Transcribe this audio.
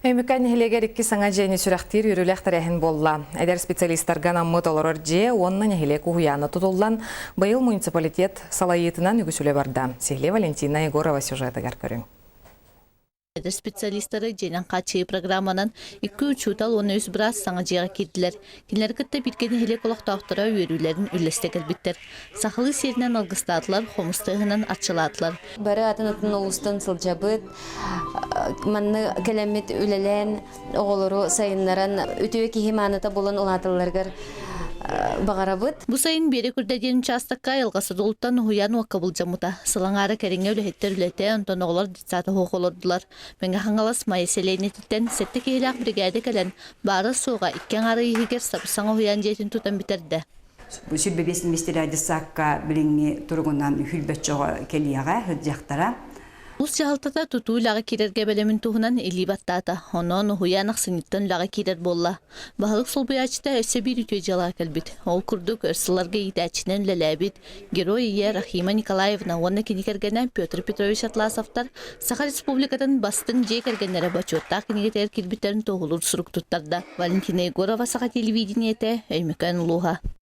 Өймөкөөн нэһилиэгэр икки саҥа дьиэни сүрэхтиир үөрүүлээх тэрээһин буолла. Эдэр специалистарга анаммыт олорор дьиэ уонна нэһилиэк уһуйаана тутуллан, быйыл муниципалитет салайыытынан үгүс үлэ барда. Сиһилиэ Валентина Егорова сюжетыгар көрүҥ. Эдэр специалистары дьиэнэн хааччыйыы программанан икки учуутал уонна үс быраас саҥа дьиэҕэ киирдилэр. Кинилэри кытта бииргэ нэһилиэк олохтоохторо үөрүүлэрин үллэстэ кэлбиттэр. Сахалыы сиэринэн алгыстаатылар, хомус тыаһынан арчылаатылар. Бары атын-атын улуустан сылдьабыт. Манна кэлэммит үлэлээн, оҕолору сайыннаран, үтүө киһи мааныта булан улааталларыгар баҕарабыт. Бу сайын Биэрэ Күрдэ диэн учаастакка айылҕа содулуттан уһуйаан уокка былдьаммыта. Сыл аҥаара кэриҥэ үлэһиттэр үлэтэ, онтон оҕолор детсад оһох олордулар. Мэҥэ Хаҥалас Майа сэлиэнньэтиттэн сэттэ киһилээх биригээдэ кэлэн, баара-суоҕа икки аҥаар ый иһигэр сап-саҥа уһуйаан дьиэтин тутан бүтэрдэ. 25 миэстэлээх детсадка билиҥҥи туругунан хүлбэччөҕө кэлиэҕэ, сылдьыахтара. Улуус дьаһалтата тутуу үлэҕэ киирэргэ бэлэмин туһунан илии баттаата. Онон уһуйаан ахсынньыттан үлэҕэ киирэр буолла. Баһылык солбуйааччыта өссө биир үтүө дьыалаҕа кэлбит. Ол курдук, өр сылларга иитээччинэн үлэлээбит Герой ийэ Рахима Николаевна уонна кини кэргэнэ Петр Петрович Атласовтар Саха Республикатын бастыҥ дьиэ кэргэннэрэ бочуоттаах кинигэтигэр киирбиттэрин туоһулуур сурук туттарда. Валентина Егорова, Саха телевидениетэ, Өймөкөөн улууһа.